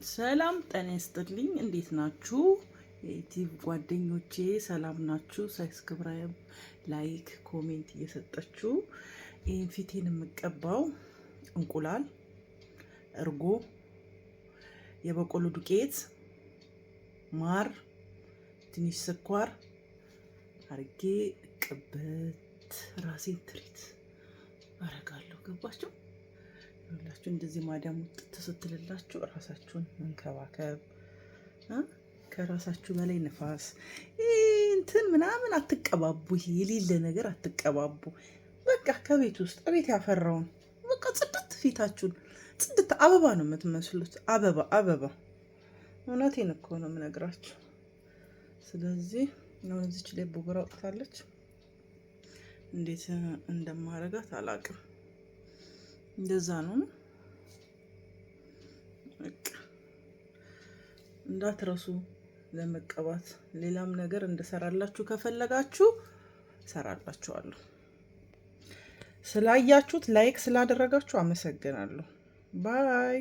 ሰላም ጤና ይስጥልኝ። እንዴት ናችሁ? የዩቲዩብ ጓደኞቼ ሰላም ናችሁ? Subscribe፣ like፣ comment እየሰጣችሁ ይህን ፊቴን የምቀባው እንቁላል፣ እርጎ፣ የበቆሎ ዱቄት፣ ማር፣ ትንሽ ስኳር አርጌ ቅብት ራሴን treat አረጋለሁ። ገባችሁ? ሁላችሁ እንደዚህ ማዳም ውጥት ስትልላችሁ ራሳችሁን መንከባከብ፣ ከራሳችሁ በላይ ንፋስ እንትን ምናምን አትቀባቡ። ይሄ የሌለ ነገር አትቀባቡ። በቃ ከቤት ውስጥ ቤት ያፈራውን በቃ ጽድት፣ ፊታችሁን ጽድት፣ አበባ ነው የምትመስሉት። አበባ አበባ። እውነቴን እኮ ነው የምነግራችሁ። ስለዚህ አሁን እዚች ላይ ቡጉር አውጥታለች። እንዴት እንደማረጋት አላውቅም። እንደዛ ነው። በቃ እንዳትረሱ ለመቀባት። ሌላም ነገር እንድሰራላችሁ ከፈለጋችሁ እሰራላችኋለሁ። ስላያችሁት like ስላደረጋችሁ አመሰግናለሁ። Bye.